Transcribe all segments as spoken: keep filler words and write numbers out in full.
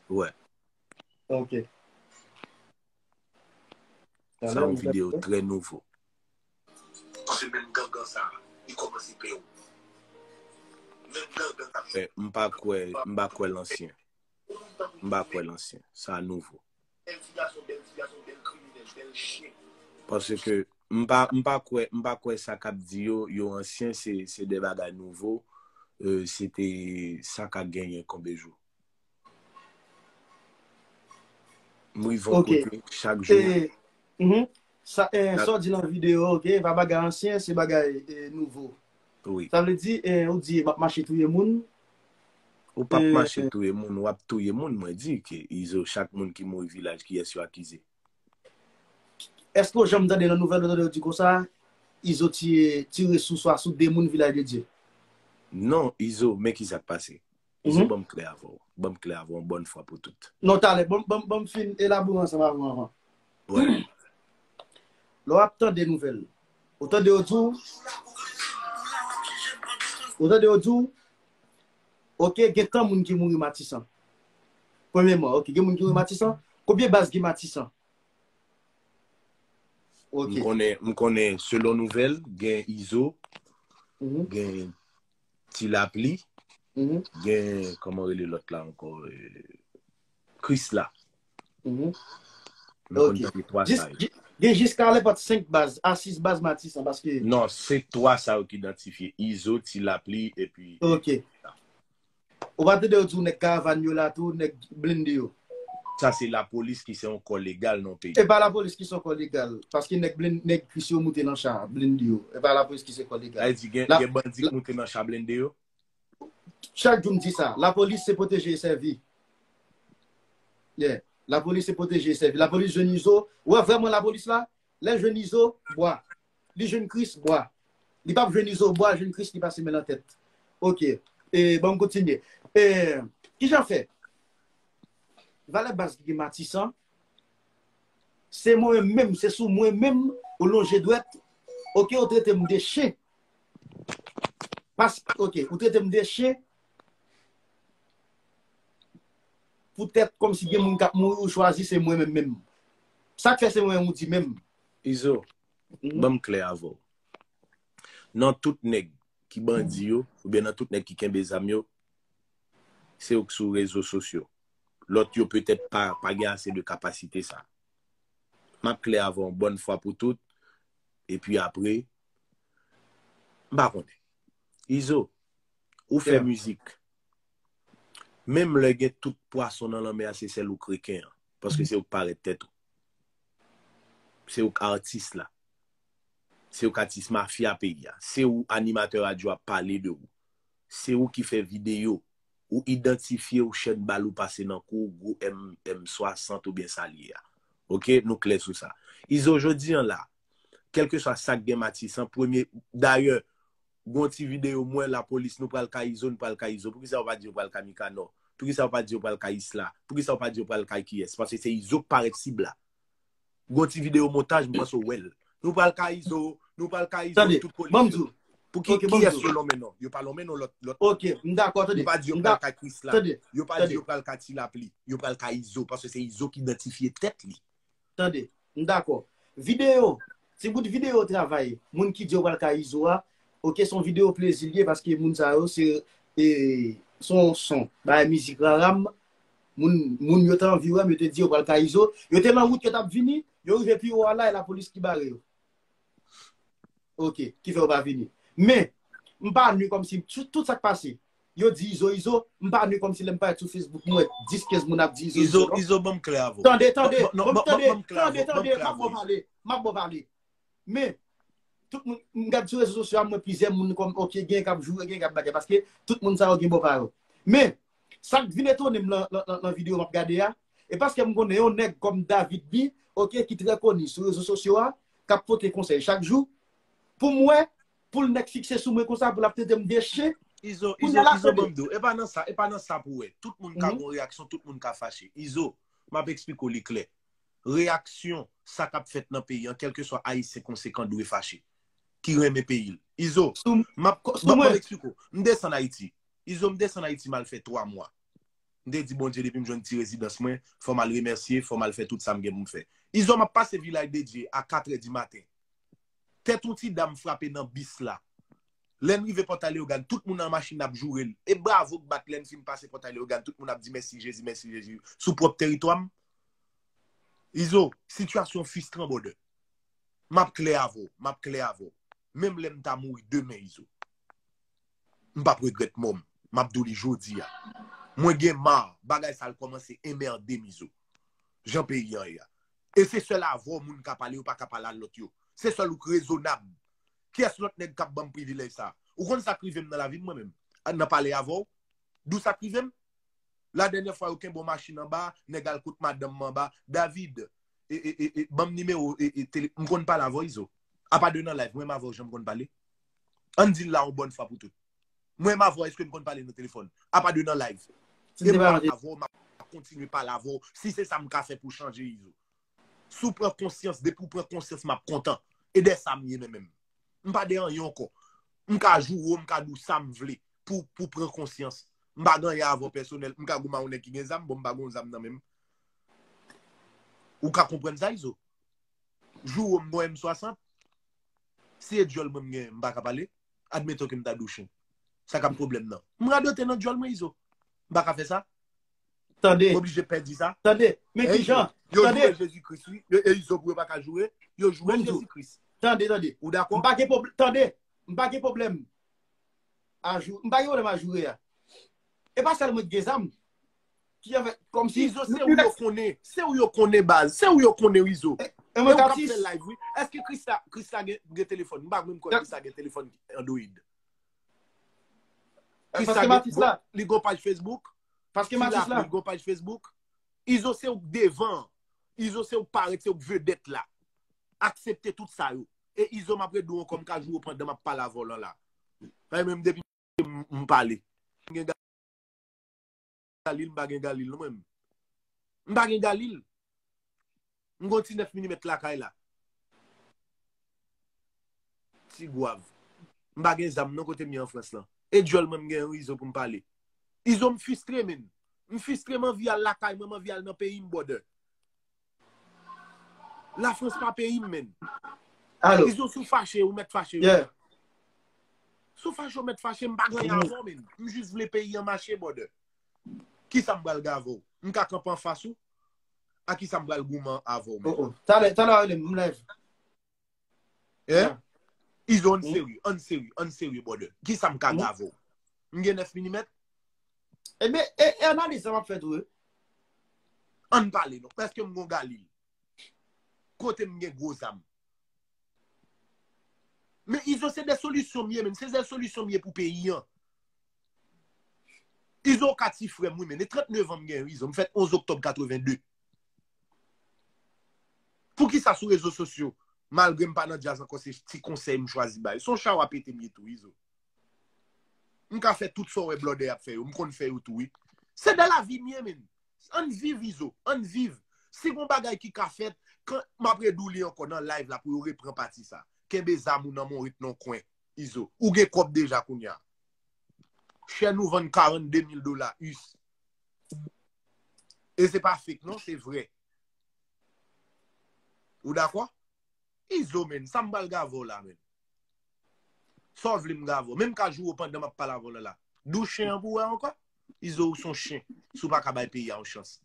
Wè. Ok. Se yon videyo trè nouvo. Paske menm gangan sa, li kòmanse pè w. Menm gangan sa. Eh, m pa kwè, m pa kwè l ansyen. M pa kwè l ansyen. Sa nouvo. Bèl ti gason, bèl ti gason, bèl kriminèl, bèl chen. Paske m pa, m pa kwè, m pa kwè sa k ap di yo, yo ansyen, se, se de bagay nouvo. Eh, se te sa k ap genyen konbejou. M rive yon kote chak jou. E, mhm. Sa, e, sa w di nan videyo, ok, e pa bagay ansyen, se bagay, e, nouvo. Wi. Sa vle di, e, ou di, "M ap mache touye moun." Ou p ap mache touye moun, w ap touye moun, mwen di ke Izo, chak moun ki mouri vilaj, kiyès yo akize? Èske w janm tande nan nouvèl, ou tande yo di konsa, Izo tiye, tire sou swa sou de moun Vilaj de Dye? Non, Izo, men ki sa k pase. Izo, ban m klè avè w. Ban m klè avè w yon bòn fwa pou tout. Non, talè, ban m, ban m, ban m fin elabore ansanm avè w avan. Wè. Lè w ap tande nouvèl, ou tande yo di w, ou tande yo di w, ok, gen tan moun ki mouri Matisan. Premyèman, ok, gen moun ki mouri Matisan. Konbyen baz gen Matisan? Ok. M konnen, m konnen selon nouvèl, gen Izo, mhm, gen Ti Lapli, mhm, gen, kòman rele lòt la ankò? Eh, Krisla. Mhm. M konn tande twa sa yo. Gen jiska nenpòt senk baz, a sis baz Matisan, paske... Non, se twa sa yo ki idantifye. Izo, Ti Lapli, epi... Ok. Ou pa tande yo di w nèg karavàn yo la tou, nèg blende yo? Sa se lapolis ki se yon kò legal nan peyi. E pa lapolis ki se yon kò legal, paske nèg blen-, nèg Kris yo moute nan cha, blende yo. E pa lapolis ki se kò legal. Sa vle di gen, gen bandi k moute nan cha blende yo? Chak jou m di sa, lapolis se pwoteje e sèvi. Yeah. Lapolis se pwoteje e sèvi. Lapolis jwenn Izo. Ou wè vrèman lapolis la, lè l jwenn Izo, bwa. Li jwenn Kris, bwa. Li p ap jwenn Izo, bwa, jwenn Kris, li pase men nan tèt. Ok. E, bon, m kontinye. E, kijan fè? Valè baz ki gen Matisan, se mwen menm, se sou mwen menm, ou lonje dwèt, ok, ou trete m de chen. Pas, ok, ou trete m de chen, poutèt kòmsi gen moun k ap mouri, ou chwazi se mwen menm menm. Sa k fè se mwen menm ou di menm? Izo, mhm, ban m klè avè w. Nan tout nèg ki bandi yo, oubyen nan tout nèg ki kenbe zam yo, se yo k sou rezo sosyo. Lòt yo petèt pa, pa gen ase de kapasite sa. M ap klè avè w yon bòn fwa pou tout, epi apre, m pa konnen. Izo, ou fè mizik. Menm lè gen tout pwason nan lanmè a, se sèl ou k reken an. Paske se ou k parèt tèt ou. Se ou k atis la. Se ou k atis mafya peyi a. Se ou animatè radyo ap pale de ou. Se ou ki fè videyo. Ou idantifye ou, chèn bal ou pase nan kou, gwo M, M swasant oubyen sa l ye a. Ok, nou klè sou sa. Izo, jodi an la, kèlkeswa sa k gen Matisan, premye, dayè, gon ti videyo m wè lapolis, nou pral kay Izo, nou pral kay Izo. Poukisa yo pa di yo pral kay Mikanò? Poukisa yo pa di yo pral kay Isla? Poukisa yo pa di yo pral kay kiyès? Paske se Izo k parèt sib la. Gon ti videyo montaj, m panse w wè l. Nou pral kay Izo, nou pral kay Izo, tout polis yo. Pou ki, kiyès yo lonmen non? Yo pa lonmen non lòt, lòt. Ok, m dakò, tande. Yo pa di yo pral kay Krisla. Yo pa di yo pral kay Ti Lapli. Yo pral kay Izo, paske se Izo ki idantifye tèt li. Tande, m dakò. Videyo, ti bout videyo travay, moun ki di yo pral kay Izo a, ok, se yon videyo plezi l ye, paske moun sa yo se, e, se yon son, bagay mizik raram, moun, moun yo te anvi wè m, yo te di yo pral kay Izo, yo te nan wout yo t ap vini, yo rive pi wo a la, e lapolis ki bare yo. Ok, ki fè yo pa vini. Men, m pa ni kòmsi tout, tout sa k pase. Yo di Izo, Izo, m pa ni kòmsi lè m parèt sou Facebook, m wè dis, kenz moun ap di Izo, Izo, Izo, non. Izo, ban m klè avè w. Tande, tande, ban m, tande, tande, tande, m ap bon pale, m ap bon pale. Men, tout moun, m gad sou rezo sosyo a, m wè plizyè moun kòm, ok, gen k ap joure, gen k ap bagay, paske tout moun sa yo gen bò pa yo. Men, sa k vin etone m nan, nan, nan, nan videyo m ap gade a, e paske m konnen yon nèg kòm David B, ok, ki trè koni sou rezo sosyo a, k ap pote konsèy chak jou, pou m wè, pou l nèk fikse sou mwen konsa, pou l ap trete m de chen. Izo, Izo, Izo, ban m di w, e pa nan sa, e pa nan sa pou wè. Tout moun ka gon reyaksyon, tout moun ka fache. Izo, m ap eksplike w li klè. Reyaksyon, sa k ap fèt nan peyi an, kèlkeswa Ayisyen konsekan dwe fache. Ki renmen peyi l. Izo, m ap, m ap eksplike w. M desann Ayiti. Izo, m desann Ayiti, m al fè twa mwa. M te di Bondye depi m jwenn ti rezidans mwen, fò m al remèsye, fò m al fè tout sa m gen pou m fè. Izo, m ap pase Vilaj de Dye a katrè di maten. Tèt yon ti dam frape nan bis la. Lè n rive Pòtay Leyogàn, tout moun nan machin ap joure l. E bravo k bat lè n fin pase Pòtay Leyogàn, tout moun ap di mèsi Jezi, mèsi Jezi. Sou pwòp teritwa m. Izo, sitiyasyon fristran, brother. M ap klè avè w, m ap klè avè w. Menm lè m ta mouri demen, Izo, m p ap regrèt mò m. M ap di w li jodi a. Mwen gen ma, bagay sa l kòmanse enmède m, Izo. Jan peyi an ye a. E se sèl avè w moun ka pale, yo pa ka pale a lòt yo. Se sèl ou k rezonab. Kiyès lòt nèg k ap ban m privilèj sa? Ou konn sa k rive m nan lavi m mwen menm? Nan pale avè w? Di w sa k rive m? La dènyè fwa yo kenbe yon machin anba, nèg al kot madanm mwen anba, David, e, e, e, e, ban m nimewo, e, e, tele, m konn pale avè w, Izo. Apa de nan live, mwen m avè w jan m konn pale? Ann di l la yon bòn fwa pou tout. Mwen m avè w, èske n konn pale nan telefòn? Apa de nan live. E m pral avè w, m ap kontinye pale avè w. Si se sa m ka fè pou chanje, Izo. Si w pran konsyans, depi w pran konsyans, m ap kontan. E dè sa m ye menm menm. M pa dè anyen ankò. M ka joure w, m ka di w sa m vle pou, pou pran konsyans. M pa gen anyen avè w pèsonèl. M ka goumen ak yon nèg ki gen zam, bon, m pa gen yon zam nan men m. Ou ka konprann sa, Izo? Joure w, m gon M swasant. Si e dyòl mwen m gen, m pa ka pale. Admeton ke m ta di w chen. Sa k ap pwoblèm nan? M radote nan dyòl mwen, Izo. M pa ka fè sa. Tande. M oblije pèdi sa. Tande. Men ki jan? Yo joure Jezi Kris, wi. E Izo pou yo pa ka joure, yo joure Jezi Kris. Tande, tande. Ou dakò? M pa gen pwoblèm. Tande. M pa gen pwoblèm a jou-, m pa gen pwoblèm a joure a. E pa sèl mwen ki gen zam. Ki avè, kòmsi Izo, se ou yo konnen. Se ou yo konnen, baz. Se ou yo konnen, Izo. E, e mwen ka fè live, wi. Èske Krista, Krista gen, gen telefòn? M pa menm kwè Krista gen telefòn Android. Paske Matis la. Li gon paj Facebook. Paske Matis la. Li gon paj Facebook. Izo se ou k devan. Izo se ou k parèt, se ou k vedèt la. Aksepte tout sa yo. E Izo, m ap redi w ankò, m ka joure w pandan m ap pale avè w lan la. Sa menm depi m, m pale. M gen Galil, m pa gen Galil non mwen. M pa gen Galil. M gon ti nèf milimèt lakay la. Ti gwav. M pa gen zam non kote m ye an Frans lan. E dyòl mwen m gen yon Izo pou m pale. Izo, m fistre, menn. M fistre, m anvi al lakay mwen, m anvi al nan peyi m, brother. Lafrans pa peyi m, menn. Izo, si w fache, ou mèt fache, wi. Si w fache, ou mèt fache, m pa gen anyen avè w, menn. M jis vle peyi an mache, brother. Kisa m pral gen avè w? M ka kanpe anfas ou? A kisa m pral goumen avè w, menn? Talè, talè w rele m, m live. Hein? Izo, ann serye, ann serye, ann serye, brother. Kisa m ka gen avè w? M gen nèf milimèt? Ebyen, e, e analiz sa m ap fè tou, wi. Ann pale non. Èske m gon Galil? Kote m gen gwo zam? Men Izo, se de solisyon m ye, menn. Se de solisyon m ye pou peyi an. Izo, ou ka ti frè m, wi, menn. E trannnev an m gen, wi, Izo. M fèt onz oktòb katreven de. Poukisa sou rezo sosyo, malgre m pa nan djaz ankò, se ti konsèy m chwazi bay? Se yon chawa pete m ye tou, Izo. M ka fè tout sa w wè blòdè ap fè yo. M konn fè yo tou, wi. Se de lavi m ye, menn. Ann viv, Izo. Ann viv. Si gon bagay ki ka fèt, kan m ap redi w li ankò nan live la pou yo repran pati sa. Kenbe zam ou nan men w, ret nan yon kwen, Izo. Ou gen kòb deja kounye a. Chèn ou vann karannde mil dola, us. E se pa fake, non, se vrè. Ou dakò? Izo, menn, sa m pral gen avè w la, menn? Sa w vle m gen avè w? Menm ka joure w pandan m ap pale avè w la la. Di w chen an pou w wè ankò? Izo, ou se yon chen. Si w pa ka bay peyi a yon chans.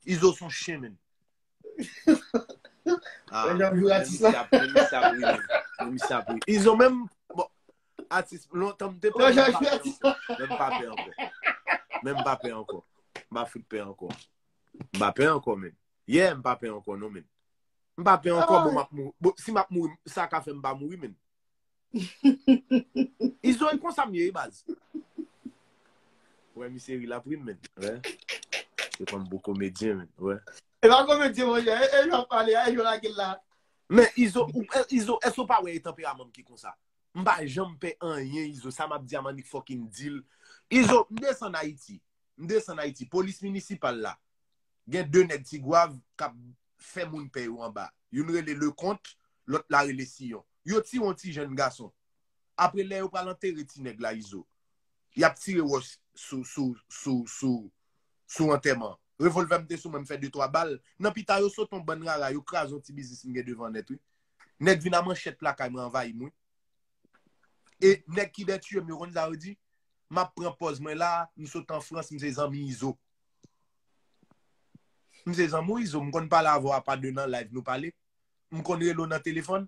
Izo, ou se yon chen, menn. Ah, men misye ap ri, men misye ap ri, men. Men misye ap ri. Izo, menm, bon, atis, lontan m te pè, men m pa pè ankò. Men m pa pè ankò. Men m pa pè ankò. M pa fout pè ankò. M pa pè ankò, menn. Yeah, m pa pè ankò non, menn. M pa pè ankò, bon, m ap mouri. Bon, si m ap mouri, sa ka fè m pa mouri, menn. Izo, e konsa m ye, wi, baz. Wè, misye ri, l ap ri m, menn. Wè. Se kòm bon komedyen, menn. Wè. E pa komedyen, monchè. E, e, jan pale a, e jan lage l la. Men, Izo, ou, e, Izo, èske w pa wè e tanperaman m ki konsa? M pa janm pè anyen, Izo. Sa m ap di a, m annik fucking di l. Izo, m desann Ayiti. M desann Ayiti. Polis minisipal la. Gen de nèg Ti Gwav k ap fè moun pè yo anba. Youn rele Leconte, lòt la rele Siyon. Yo tiye yon ti jèn gason. Apre, lè yo pral antere ti nèg la, Izo, y ap tire wòch sou, sou, sou, sou, sou antèman. Revòlvè m te sou mwen, m fè de twa bal. Nan pita yo sot yon bann rara, yo kraze yon ti biznis m gen devan nèt, wi. Nèg vin a manchèt lakay mwen, anvayi m, wi. E nèg ki dèyè tiye m, yo konn sa yo di? M ap pran pòz mwen la, m sot an Frans, m se zanmi Izo. M se zanmi Izo, m konn pale avè w apa de nan live nou pale. M konn rele w nan telefòn.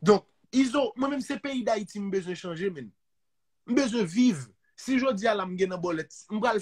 Donk, Izo, mwen menm se peyi Dayiti m bezwen chanje, men. M bezwen viv. Si jodi a la m gen nan bòlèt, m pral